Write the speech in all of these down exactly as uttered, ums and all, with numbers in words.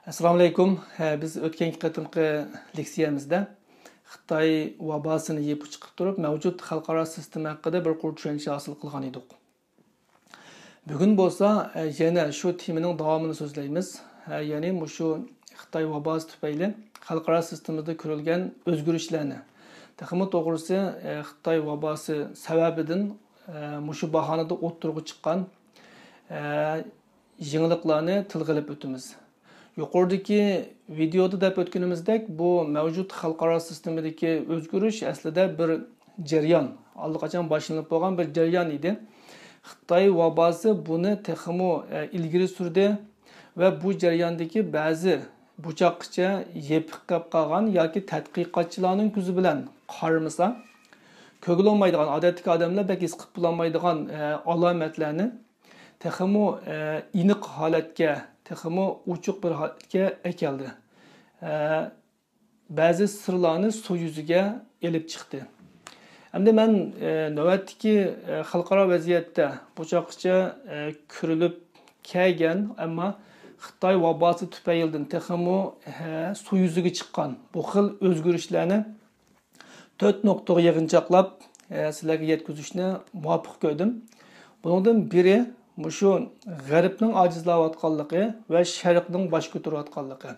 ئەسسالامۇئەلەيكۇم. ھە، بىز ئۆتكەنكى قېتىمقى لېكسىيەمىزدە خىتاي ۋاباسىنى يېپىپ چىقىپ تۇرۇپ، مەۋجۇت خەلقئارا سىستېما ھەققىدە بىر قۇر چۈشەنچە ھاسىل قىلغان ئىدۇق. بۈگۈن بولسا، ھە، يەنە شۇ تېمىنىڭ داۋامىنى سۆزلەيمىز. ھە، يەنى مۇشۇ خىتاي ۋاباسى تۈپەيلى خەلقئارا سىستېمىدا كۆرۈلگەن ئۆزگىرىشلەرنى، تېخىمۇ توغرىسى، ھە، خىتاي ۋاباسى سەۋەبىدىن، ھە، مۇشۇ باھانىدا ئوتتۇرىغا چىققان، ھە، يېڭىلىقلارنى تىلغا ئېلىپ ئۆتىمىز. يۇقىرىدىكى ۋىدېئودا دەپ ئۆتكىنىمىزدەك، بۇ مەۋجۇت خەلقئارا سىستېمىدىكى ئۆزگىرىش ئەسلىدە بىر جەريان، ئاللىقاچان باشلىنىپ بولغان بىر جەريان ئىدى. خىتاي ۋاباسى بۇنى تېخىمۇ، ئە، ئىلگىرى سۈردى ۋە بۇ جەرياندىكى بەزى بۇ چاغقىچە يېپىق قېلىپ قالغان ياكى تەتقىقاتچىلارنىڭ كۆزى بىلەن قارىمىسا، كۆرگىلى بولمايدىغان، ئادەتتىكى ئادەملەر بەك ھېس قىلىپ بولالمايدىغان، ئە، ئالامەتلەرنى تېخىمۇ، ئە، ئېنىق ھالەتكە، تېخىمۇ ئوچۇق بىر ھالەتكە ئەكەلدى. ئە، بەزى سىرلارنى سۇ يۈزىگە ئېلىپ چىقتى. ئەمدى مەن، ئە، نۆۋەتتىكى، ئە، خەلقئارا ۋەزىيەتتە بۇ چاغقىچە، ئە، كۆرۈلۈپ كەلگەن، ئەمما خىتاي ۋاباسى تۈپەيلىدىن تېخىمۇ، ئە، سۇ يۈزىگە چىققان بۇ خىل ئۆزگىرىشلەرنى تۆت نۇقتىغا يىغىنچاقلاپ، ئە، سىلەرگە يەتكۈزۈشنى مۇۋاپىق كۆردۈم. بۇنىڭدىن بىرى مۇشۇ غەربنىڭ ئاجىزلاۋاتقانلىقى ۋە شەرقنىڭ باش كۆتۈرۈۋاتقانلىقى.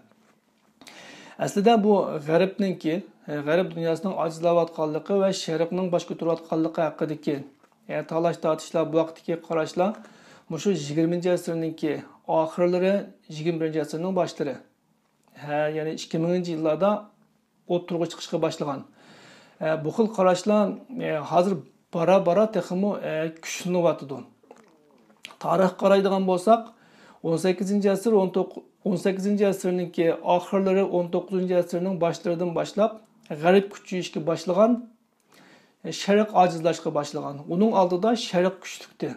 ئەسلىدە بۇ غەربنىڭكى، ئە، غەرب دۇنياسىنىڭ ئاجىزلاۋاتقانلىقى ۋە شەرقنىڭ باش كۆتۈرۈۋاتقانلىقى ھەققىدىكى، ئە، تالاش-تارتىشلار، بۇ ھەقتىكى قاراشلار مۇشۇ يىگىرمىنچى ئەسىرنىڭكى ئاخىرلىرى، يىگىرمە بىرىنچى ئەسىرنىڭ باشلىرى، ھە، يەنى ئىككى مىڭىنچى يىللاردا ئوتتۇرىغا چىقىشقا باشلىغان. ئە، بۇ خىل قاراشلار، ئە، ھازىر بارا-بارا تېخىمۇ، ئە، كۈچلىنىۋاتىدۇ. تارىخقا قارايدىغان بولساق، ئون سەككىزىنچى ئەسىر، ئون توققۇز، ئون سەككىزىنچى ئەسىرنىڭكى ئاخىرلىرى، ئون توققۇزىنچى ئەسىرنىڭ باشلىرىدىن باشلاپ غەرب كۈچىيىشكە باشلىغان، ئە، شەرق ئاجىزلاشقا باشلىغان. ئۇنىڭ ئالدىدا شەرق كۈچلۈكتى.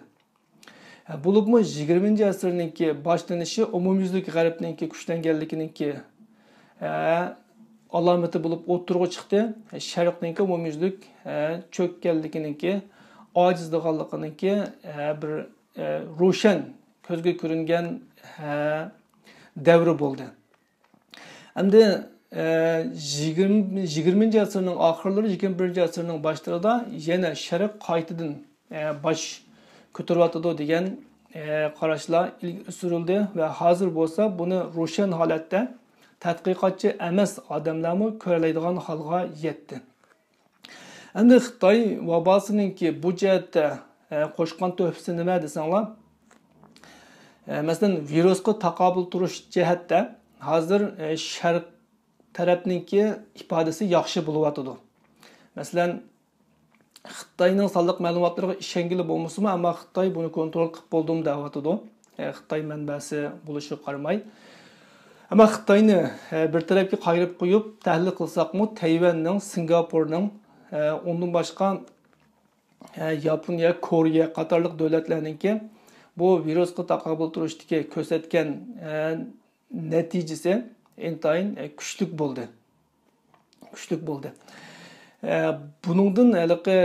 بولۇپمۇ يىگىرمىنچى ئەسىرنىڭكى باشلىنىشى ئومۇميۈزلۈك غەربنىڭكى كۈچلەنگەنلىكىنىڭكى، ئە، ئالامىتى بولۇپ ئوتتۇرىغا چىقتى. شەرقنىڭكى ئومۇميۈزلۈك، ئە، چۆككەنلىكىنىڭكى، ئاجىزلىغانلىقىنىڭكى، ئە، بىر، ئە، روشەن كۆزگە كۆرۈنگەن، ئە، دەۋرى بولدى. ئەمدى، ئە، يىگىرمە، يىگىرمىنچى ئەسىرنىڭ ئاخىرلىرى، يىگىرمە بىرىنچى ئەسىرنىڭ باشلىرىدا يەنە شەرق قايتىدىن، ئە، باش كۆتۈرۈۋاتىدۇ دېگەن، ئە، قاراشلار ئىلگىرى سۈرۈلدى ۋە ھازىر بولسا بۇنى روشەن ھالەتتە تەتقىقاتچى ئەمەس ئادەملەرمۇ كۆرەلەيدىغان ھالغا يەتتى. ئەمدى خىتاي ۋاباسىنىڭكى بۇ جەھەتتە، ئە، قوشقان تۆھپىسى نېمە دېسەڭلار، ئە، مەسىلەن، ۋىرۇسقا تاقابىل تۇرۇش جەھەتتە ھازىر، ئە، شەرق تەرەپنىڭكى ئىپادىسى ياخشى بولۇۋاتىدۇ. مەسىلەن، خىتاينىڭ سانلىق مەلۇماتلىرىغا ئىشەنگىلى بولمىسىمۇ، ئەمما خىتاي بۇنى كونترول قىلىپ بولدۇم دەۋاتىدۇ. ئە، خىتاي مەنبەسى بولۇشىغا قارىماي. ئەمما خىتاينى، ئە، بىر تەرەپكە قايرىپ قويۇپ تەھلىل قىلساقمۇ، تەيۋەننىڭ، سىنگاپورنىڭ، ئە، ئۇندىن باشقا، ئە، ياپونىيە، كورېيە قاتارلىق دۆلەتلەرنىڭكى بۇ ۋىرۇسقا تاقابىل تۇرۇشتىكى كۆرسەتكەن، ئە، نەتىجىسى ئىنتايىن، ئە، كۈچلۈك بولدى. كۈچلۈك بولدى. ئە، بۇنىڭدىن ھېلىقى،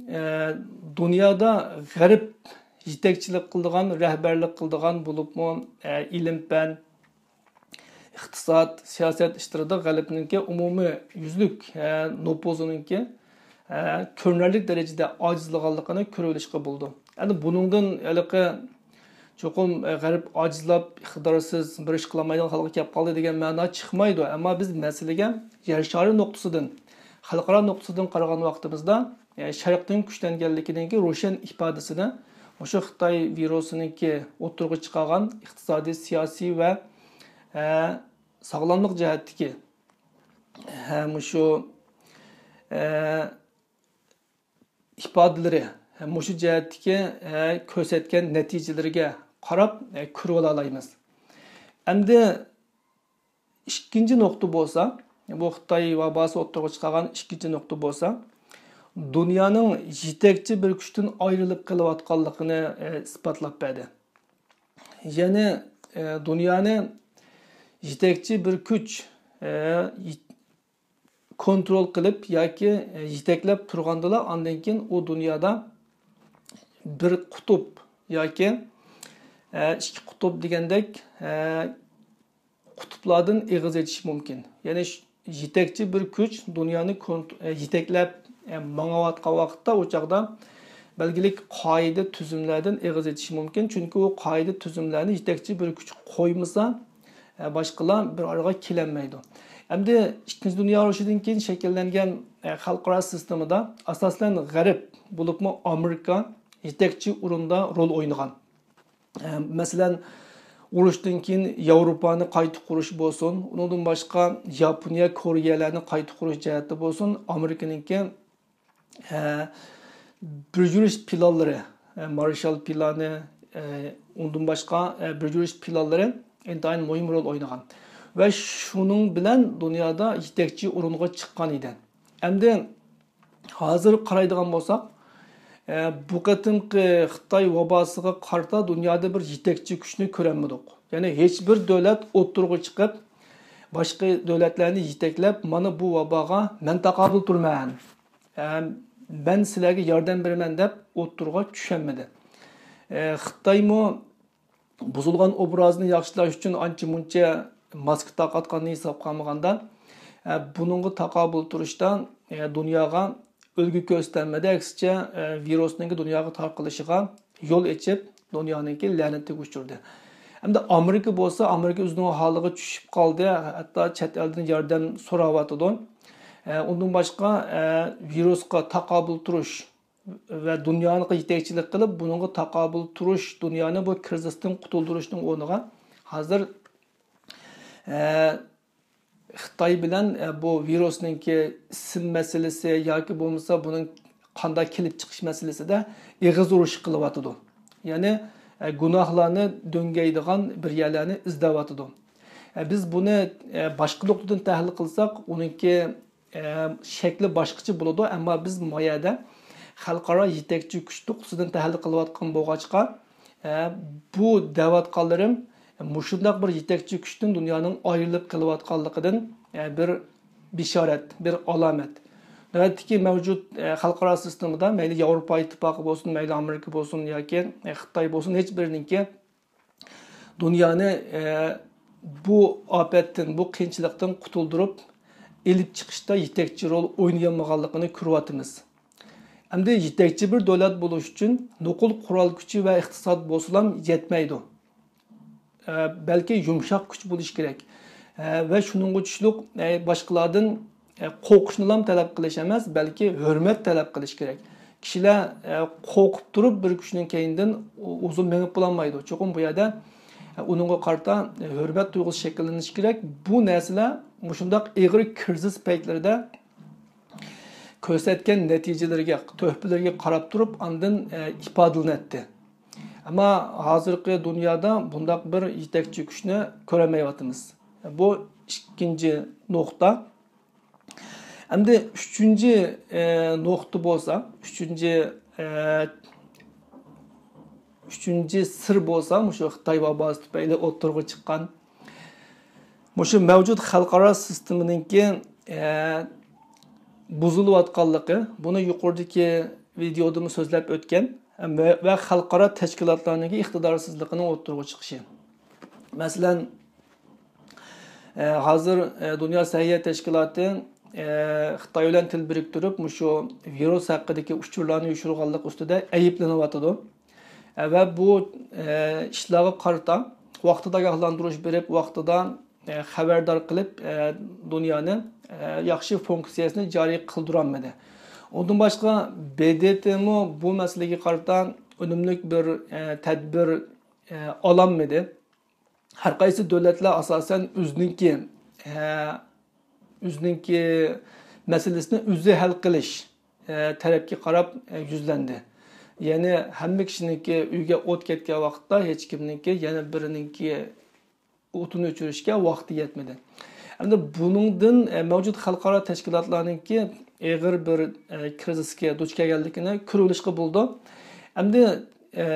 ئە، دۇنيادا غەرب يېتەكچىلىك قىلىدىغان، رەھبەرلىك قىلىدىغان بولۇپمۇ، ئە، ئىلىم-پەن، ئىقتىساد، سىياسەت ئىشلىرىدا غەربنىڭكى ئومۇميۈزلۈك، ئە، نوپۇزىنىڭكى، ئە، كۆرۈنەرلىك دەرىجىدە ئاجىزلىغانلىقىنى كۆرۈۋېلىشقا بولىدۇ. ئەمدى بۇنىڭدىن ھېلىقى چوقۇم، ئە، غەرب ئاجىزلاپ، ئىقتىدارسىز، بىر ئىش قىلالمايدىغان ھالغا كەپ قالدى دېگەن مەنا چىقمايدۇ. ئەمما بىز مەسىلىگە يەر شارى نۇقتىسىدىن، خەلقئارا نۇقتىسىدىن قارىغان ۋاقتىمىزدا، ئە، شەرقنىڭ كۈچلەنگەنلىكىنىڭكى روشەن ئىپادىسىنى مۇشۇ خىتاي ۋىرۇسىنىڭكى ئوتتۇرىغا چىقارغان ئىقتىسادىي، سىياسىي ۋە، ئە، ساغلاملىق جەھەتتىكى، ھە، مۇشۇ، ئە، ئىپادىلىرى، مۇشۇ جەھەتتىكى، ئە، كۆرسەتكەن نەتىجىلىرىگە قاراپ، ئە، كۆرۈۋالالايمىز. ئەمدى ئىككىنچى نۇقتا بولسا، بۇ خىتاي ۋاباسى ئوتتۇرىغا چىقارغان ئىككىنچى نۇقتا بولسا، دۇنيانىڭ يېتەكچى بىر كۈچتىن ئايرىلىپ قېلىۋاتقانلىقىنى، ئە، ئىسپاتلاپ بەردى. يەنى، ئە، دۇنيانى يېتەكچى بىر كۈچ، ئە، يېت-، كونترول قىلىپ ياكى يېتەكلەپ تۇرغاندىلا، ئاندىن كېيىن ئۇ دۇنيادا بىر قۇتۇپ ياكى، ئە، ئىككى قۇتۇپ دېگەندەك، ئە، قۇتۇپ ئۇلاردىن ئېغىز ئېچىشى مۇمكىن. يەنى ش-، يېتەكچى بىر كۈچ دۇنيانى كونت-، ئە، يېتەكلەپ، ئە، ماڭىۋاتقان ۋاقىتتا ئۇ چاغدا بەلگىلىك قائىدە تۈزۈملەردىن ئېغىز ئېچىشى مۇمكىن. چۈنكى ئۇ قائىدە تۈزۈملەرنى يېتەكچى بىر كۈچ قويمىسا، ئە، باشقىلار بىر ئارىغا كېلەلمەيدۇ. ئەمدى ئىككىنچى دۇنيا ئۇرۇشىدىن كېيىن شەكىللەنگەن، ئە، خەلقئارا سىستېمىدا ئاساسەن غەرب، بولۇپمۇ ئامېرىكا يېتەكچى ئورۇندا رول ئوينىغان. ئە، مەسىلەن، ئۇرۇشتىن كېيىن ياۋروپانى قايتا قۇرۇش بولسۇن، ئۇنىڭدىن باشقا ياپونىيە، كورېيەلەرنى قايتا قۇرۇش جەھەتتە بولسۇن، ئامېرىكىنىڭكى، ئە، بىر يۈرۈش پىلانلىرى، ئە، مارشال پىلانى، ئە، ئۇنىڭدىن باشقا، ئە، بىر يۈرۈش پىلانلىرى ئىنتايىن مۇھىم رول ئوينىغان ۋە شۇنىڭ بىلەن دۇنيادا يېتەكچى ئورۇنغا چىققان ئىدى. ئەمدى ھازىر قارايدىغان بولساق، ئە، بۇ قېتىمقى خىتاي ۋاباسىغا قارىتا دۇنيادا بىر يېتەكچى كۈچنى كۆرەلمىدۇق. يەنى ھېچ بىر دۆلەت ئوتتۇرىغا چىقىپ، باشقا دۆلەتلەرنى يېتەكلەپ، مانا بۇ ۋاباغا مەن تاقابىل تۇرىمەن، ئە، مەن سىلەرگە ياردەم بېرىمەن دەپ ئوتتۇرىغا چۈشەلمىدى. ئە، خىتايمۇ بۇزۇلغان ئوبرازنى ياخشىلاش ئۈچۈن ئانچە مۇنچە ماسكا تارقاتقاننى ھېسابقا ئالمىغاندا، ئە، بۇنىڭغا تاقابىل تۇرۇشتا، ئە، دۇنياغا ئۈلگە كۆرسىتەلمىدى، ئەكسىچە، ئە، ۋىرۇسنىڭكى دۇنياغا تارقىلىشىغا يول ئېچىپ، دۇنيانىڭكى لەنىتىگە ئۇچرىدى. ئەمدى ئامېرىكا بولسا، ئامېرىكا ئۆزىنىڭ ھالىغا چۈشۈپ قالدى، ھەتتا چەت ئەلدىن ياردەم سوراۋاتىدۇ. ئە، ئۇندىن باشقا، ئە، ۋىرۇسقا تاقابىل تۇرۇش ۋە دۇنيانىڭغا يېتەكچىلىك قىلىپ، بۇنىڭغا تاقابىل تۇرۇش، دۇنيانى بۇ كىرىزىستىن قۇتۇلدۇرۇشنىڭ ئورنىغا ھازىر، ئە، خىتاي بىلەن، ئە، بۇ ۋىرۇسنىڭكى ئىسىم مەسىلىسى ياكى بولمىسا بۇنىڭ قانداق كېلىپ چىقىش مەسىلىسىدە ئېغىز ئۇرۇشى قىلىۋاتىدۇ. يەنى، ئە، گۇناھلارنى دۆڭگەيدىغان بىر يەرلەرنى ئىزدەۋاتىدۇ. ئە، بىز بۇنى، ئە، باشقا نۇقتىدىن تەھلىل قىلساق، ئۇنىڭكى ئە، شەكلى باشقىچە بولىدۇ، ئەمما بىز ما يەردە خەلقئارا يېتەكچى كۈچ نۇقتىسىدىن تەھلىل قىلىۋاتقان بولغاچقا، ئە، بۇ دەۋاتقانلىرىم مۇشۇنداق بىر يېتەكچى كۈچتىن دۇنيانىڭ ئايرىلىپ قېلىۋاتقانلىقىدىن، ئە، بىر بېشارەت، بىر ئالامەت. نۆۋەتتىكى مەۋجۇت، ئە، خەلقئارا سىستېمىدا مەيلى ياۋروپا ئىتتىپاقى بولسۇن، مەيلى ئامېرىكا بولسۇن ياكى، ئە، خىتاي بولسۇن، ھېچ بىرىنىڭكى دۇنيانى، ئە، بۇ ئاپەتتىن، بۇ قىيىنچىلىقتىن قۇتۇلدۇرۇپ ئېلىپ چىقىشتا يېتەكچى رول ئوينىيالمىغانلىقىنى كۆرۈۋاتىمىز. ئەمدى يېتەكچى بىر دۆلەت بولۇش ئۈچۈن نوقۇل قورال كۈچى ۋە ئىقتىساد بولسىلا يەتمەيدۇ. ئە، بەلكى يۇمشاق كۈچ بولۇشى كېرەك. ئە، ۋە شۇنىڭغا تۇشلۇق، ئە، باشقىلاردىن ئە، قورقۇشنىلا تەلەپ قىلىش ئەمەس، بەلكى ھۆرمەت تەلەپ قىلىش كېرەك. كىشىلەر، ئە، قورقۇپ تۇرۇپ بىر كىشىنىڭ كەينىدىن ئۇ-، ئۇزۇن مېڭىپ بولالمايدۇ. چوقۇم بۇ يەردە، ئە، ئۇنىڭغا قارىتا، ئە، ھۆرمەت تۇيغۇسى شەكىللىنىشى كېرەك. بۇ نەرسىلەر مۇشۇنداق ئېغىر كىرىزىس پەيتلىرىدە كۆرسەتكەن نەتىجىلىرىگە، تۆھپىلىرىگە قاراپ تۇرۇپ ئاندىن، ئە، ئىپادىلىنەتتى. ئەمما ھازىرقى دۇنيادا بۇنداق بىر يېتەكچى كۈچنى كۆرەلمەيۋاتىمىز. بۇ ئىككىنچى نۇقتا. ئەمدى ئۈچىنچى، ئە، نۇقتا بولسا، ئۈچىنچى، ئە، ئۈچىنچى سىر بولسا، مۇشۇ خىتاي ۋاباسى تۈپەيلى ئوتتۇرىغا چىققان مۇشۇ مەۋجۇت خەلقئارا سىستېمىنىڭكى، ئە، بۇزۇلۇۋاتقانلىقى، بۇنى يۇقىرىدىكى ۋىدېئودىمۇ سۆزلەپ ئۆتكەن، ۋە، ۋە خەلقئارا تەشكىلاتلارنىڭكى ئىقتىدارسىزلىقىنىڭ ئوتتۇرىغا چىقىشى. مەسىلەن، ئە، ھازىر، ئە، دۇنيا سەھىيە تەشكىلاتى، ئە، خىتاي بىلەن تىل بىرىكتۈرۈپ، مۇشۇ ۋىرۇس ھەققىدىكى ئۇچۇرلارنى يوشۇرغانلىق ئۈستىدە ئەيىبلىنىۋاتىدۇ. ئە، ۋە بۇ، ئە، ئىشلارغا قارىتا ۋاقتىدا ئاگاھلاندۇرۇش بېرىپ، ۋاقتىدا، ئە، خەۋەردار قىلىپ، ئە، دۇنيانى، ئە، ياخشى فۇنكسىيەسىنى جارى قىلدۇرالمىدى. ئۇندىن باشقا، ب د ت مۇ بۇ مەسىلىگە قارىتا ئۈنۈملۈك بىر، ئە، تەدبىر، ئە، ئالالمىدى. ھەر قايسى دۆلەتلەر ئاساسەن ئۆزىنىڭكى، ئە، ئۆزىنىڭكى مەسىلىسىنى ئۆزى ھەل قىلىش، ئە، تەرەپكە قاراپ، ئە، يۈزلەندى. يەنى ھەممە كىشىنىڭكى ئۆيىگە ئوت كەتكەن ۋاقىتتا ھېچكىمنىڭكى يەنە بىرىنىڭكى ئوتىنى ئۆچۈرۈشكە ۋاقتى يەتمىدى. ئەمدى بۇنىڭدىن، ئە، مەۋجۇت خەلقئارا تەشكىلاتلارنىڭكى ئېغىر بىر، ئە، كىرىزىسكە دۇچ كەلگەنلىكىنى كۆرۈۋېلىشقا بولىدۇ. ئەمدى، ئە،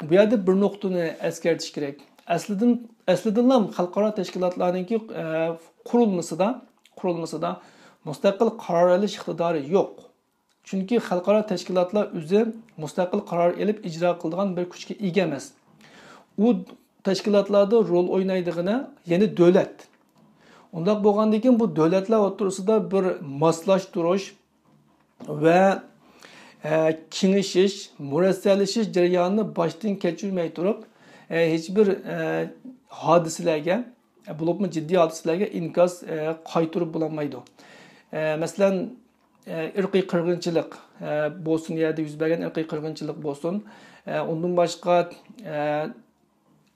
بۇ يەردە بىر نۇقتىنى ئەسكەرتىش كېرەك. ئەسلىدىن، ئەسلىدىنلا خەلقئارا تەشكىلاتلارنىڭكى، ئە، قۇرۇلمىسىدا، قۇرۇلمىسىدا مۇستەقىل قارار ئېلىش ئىقتىدارى يوق. چۈنكى خەلقئارا تەشكىلاتلار ئۆزى مۇستەقىل قارار ئېلىپ ئىجرا قىلىدىغان بىر كۈچكە ئىگە ئەمەس. ئۇ تەشكىلاتلاردا رول ئوينايدىغىنى يەنە دۆلەت. ئۇنداق بولغاندىن كېيىن بۇ دۆلەتلەر ئوتتۇرىسىدا بىر ماسلاشتۇرۇش ۋە، ئە، كېڭىشىش، مۇرەسسەلىشىش جەريانىنى باشتىن كەچۈرمەي تۇرۇپ، ئە، ھېچبىر، ئە، ھادىسىلەرگە، بولۇپمۇ جىددىي ھادىسىلەرگە ئىنكاس، ئە، قايتۇرۇپ بولالمايدۇ. ئە، مەسىلەن، ئە، ئىرقىي قىرغىنچىلىق، ئە، بولسۇن، يەردە يۈز بەرگەن ئىرقىي قىرغىنچىلىق بولسۇن، ئە، ئۇندىن باشقا، ئە،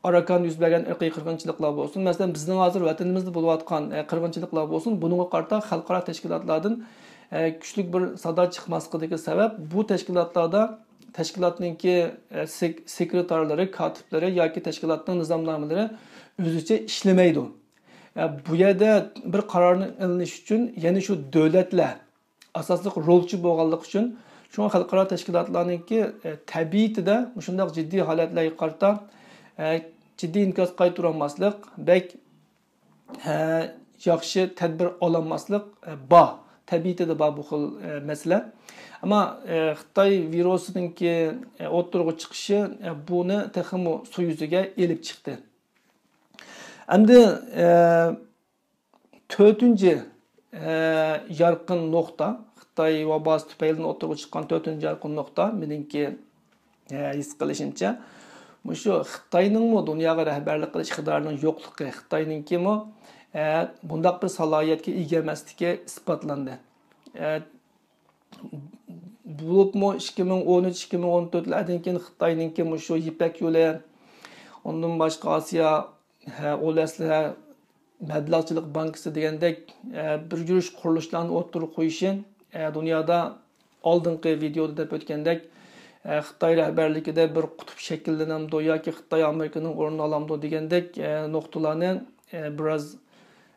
ئاراكاندا يۈز بەرگەن ئىرقىي قىرغىنچىلىقلار بولسۇن، مەسىلەن، بىزنىڭ ھازىر ۋەتىنىمىزدە بولۇۋاتقان، ئە، قىرغىنچىلىقلار بولسۇن، بۇنىڭغا قارىتا خەلقئارا تەشكىلاتلاردىن، ئە، كۈچلۈك بىر سادا چىقماسلىقىدىكى سەۋەب، بۇ تەشكىلاتلاردا، تەشكىلاتنىڭكى، ئە، سېك-، سېكرېتارلىرى، كاتىپلىرى ياكى تەشكىلاتنىڭ نىزامنامىلىرى ئۆزىچە ئىشلىمەيدۇ. ئە، بۇ يەردە بىر قارارنى ئېلىنىش ئۈچۈن يەنە شۇ دۆلەتلەر، ئاساسلىق رولچى بولغانلىقى ئۈچۈن، شۇڭا خەلقئارا تەشكىلاتلارنىڭكى، ئە، تەبىئىتىدە مۇشۇنداق جىددىي ھالەتلەرگە قارىتا، ئە، جىددىي ئىنكاس قايتۇرالماسلىق، بەك، ئە، ياخشى تەدبىر ئالالماسلىق، ئە، بار. تەبىئىتىدە بار بۇ خىل، ئە، مەسىلە. ئەمما، ئە، خىتاي ۋىرۇسىنىڭكى، ئە، ئوتتۇرىغا چىقىشى، ئە، بۇنى تېخىمۇ سۇ يۈزىگە ئېلىپ چىقتى. ئەمدى، ئە، تۆتىنچى، ئە، يارقىن نۇقتا، خىتاي ۋاباسى تۈپەيلىدىن ئوتتۇرىغا چىققان تۆتىنچى يارقىن نۇقتا مېنىڭكى، ئە، ھېس قىلىشىمچە، مۇشۇ خىتاينىڭمۇ دۇنياغا رەھبەرلىك قىلىش ئىقتىدارىنىڭ يوقلۇقى، خىتاينىڭكىمۇ، ئە، بۇنداق بىر سالاھىيەتكە ئىگە ئەمەسلىكى ئىسپاتلاندى. ئە، بولۇپمۇ ئىككى مىڭ ئون ئۈچ، ئىككى مىڭ ئون تۆتلەردىن كېيىن خىتاينىڭكى مۇشۇ يىپەك يولى، ئۇندىن باشقا ئاسىيا، ھە، ئۇل ئەسلىھە مەبلەغچىلىك بانكىسى دېگەندەك، ئە، بىر يۈرۈش قۇرۇلۇشلارنى ئوتتۇرىغا قويۇشى، ئە، دۇنيادا ئالدىنقى ۋىدېئودا دەپ ئۆتكەندەك، ئە، خىتاي رەھبەرلىكىدە بىر قۇتۇپ شەكىللىنەمدۇ ياكى خىتاي ئامېرىكىنىڭ ئورنىنى ئالامدۇ دېگەندەك، ئە، نۇقتىلارنى، ئە، بىراز،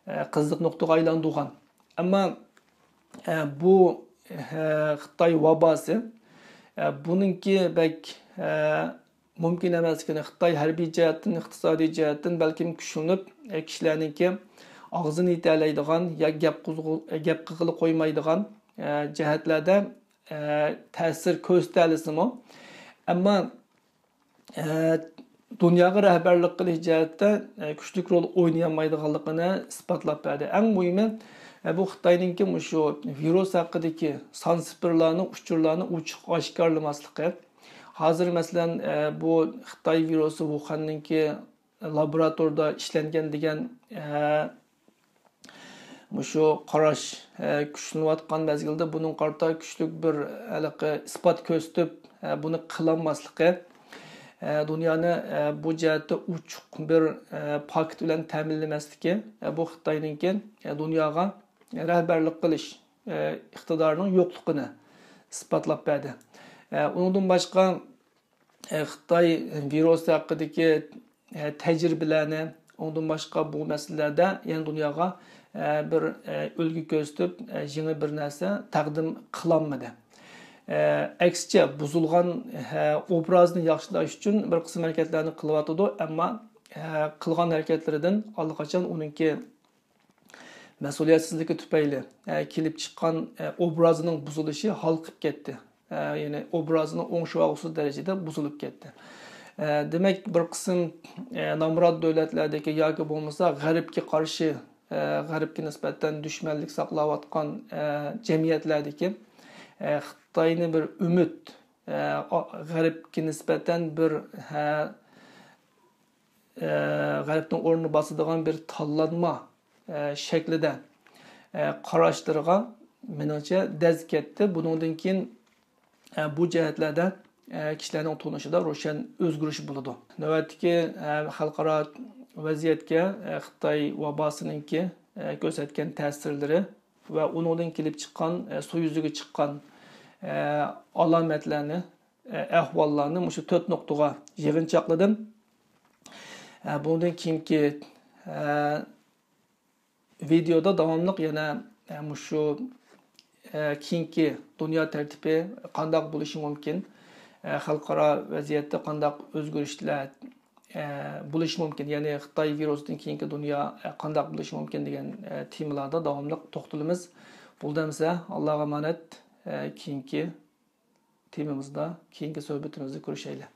ئە، قىزىق نۇقتىغا ئايلاندۇرغان. ئەمما، ئە، بۇ، ئە، خىتاي ۋاباسى، ئە، بۇنىڭكى بەك، ئە، مۇمكىن ئەمەسلىكىنى، خىتاي ھەربىي جەھەتتىن، ئىقتىسادىي جەھەتتىن بەلكىم كۈچلىنىپ، ئە، كىشىلەرنىڭكى ئاغزىنى يېتەلەيدىغان يا گەپ قىزغۇ-، گەپ قىلغىلى قويمايدىغان، ئە، جەھەتلەردە، ئە، تەسىر كۆرسىتەلىسىمۇ، ئەمما، ئە، دۇنياغا رەھبەرلىك قىلىش جەھەتتە، ئە، كۈچلۈك رول ئوينىيالمايدىغانلىقىنى ئىسپاتلاپ بەردى. ئەڭ مۇھىمى، ئە، بۇ خىتاينىڭكى مۇشۇ ۋىرۇس ھەققىدىكى سان سىفىرلارنى، ئۇچۇرلارنى ئوچۇق ئاشكارىلىماسلىقى. ھازىر، مەسىلەن، ئە، بۇ خىتاي ۋىرۇسى ۋۇخەننىڭكى لابوراتوردا ئىشلەنگەن دېگەن، ئە، مۇشۇ قاراش، ئە، كۈچلىنىۋاتقان مەزگىلدە بۇنىڭغا قارىتا كۈچلۈك بىر ھېلىقى ئىسپات كۆرسىتىپ، ئە، بۇنى قىلالماسلىقى، ئە، دۇنيانى، ئە، بۇ جەھەتتە ئوچۇق بىر، ئە، پاكىت بىلەن تەمىنلىمەسلىكى، ئە، بۇ خىتاينىڭكى، ئە، دۇنياغا رەھبەرلىك قىلىش، ئە، ئىقتىدارىنىڭ يوقلۇقىنى ئىسپاتلاپ بەردى. ئە، ئۇنىڭدىن باشقا، ئە، خىتاي ۋىرۇسى ھەققىدىكى، ئە، تەجرىبىلەرنى، ئۇنىڭدىن باشقا بۇ مەسىلىلەردە يەنە دۇنياغا، ئە، بىر، ئە، ئۈلگە كۆرسىتىپ، ئە، يېڭى بىر نەرسە تەقدىم قىلالمىدى. ئە، ئەكسىچە، بۇزۇلغان، ئە، ئوبرازنى ياخشىلاش ئۈچۈن بىر قىسىم ھەرىكەتلەرنى قىلىۋاتىدۇ، ئەمما، ئە، قىلغان ھەرىكەتلىرىدىن ئاللىقاچان ئۇنىڭكى مەسئۇلىيەتسىزلىكى تۈپەيلى، ئە، كېلىپ چىققان، ئە، ئوبرازىنىڭ بۇزۇلۇشى ھالقىپ كەتتى. ئە، يەنى ئوبرازىنى ئوڭشىۋالغۇسىز دەرىجىدە بۇزۇلۇپ كەتتى. ئە، دېمەك، بىر قىسىم، ئە، نامرات دۆلەتلەردىكى ياكى بولمىسا غەربكە قارشى، ئە، غەربكە نىسبەتەن دۈشمەنلىك ساقلاۋاتقان، ئە، جەمئىيەتلەردىكى، ئە، خىتاينى بىر ئۈمىد، ئە، غەربكە نىسبەتەن بىر، ھە، ئە، غەربنىڭ ئورنىنى باسىدىغان بىر تاللانما، ئە، شەكلىدە، ئە، قاراشلىرىغا، مېنىڭچە، دەز كەتتى. بۇنىڭدىن كېيىن، ئە، بۇ جەھەتلەردە، ئە، كىشىلەرنىڭ تونۇشىدا روشەن ئۆزگىرىش بولىدۇ. نۆۋەتتىكى، ئە، خەلقئارا ۋەزىيەتكە، ئە، خىتاي ۋاباسىنىڭكى، ئە، كۆرسەتكەن تەسىرلىرى ۋە ئۇنىڭدىن كېلىپ چىققان، ئە، سۇ يۈزىگە چىققان، ئە، ئالامەتلەرنى، ئە، ئەھۋاللارنى مۇشۇ تۆت نۇقتىغا يىغىنچاقلىدىم. ئە، بۇندىن كېيىنكى، ئە، ۋىدېودا داۋاملىق يەنە، ئە، مۇشۇ، ئە، كېيىنكى دۇنيا تەرتىپى قانداق بولۇشى مۇمكىن، ئە، خەلقئارا ۋەزىيەتتە قانداق ئۆزگىرىشلەر، ئە، بولۇشى مۇمكىن، يەنى خىتاي ۋىرۇسىدىن كېيىنكى دۇنيا، ئە، قانداق بولۇشى مۇمكىن دېگەن، ئە، تېمىلاردا داۋاملىق توختىلىمىز. بولدى ئەمىسە، ئاللاغا ئامانەت، ئە، كېيىنكى تېمىمىزدا، كېيىنكى سۆھبىتىمىزدە كۆرۈشەيلى.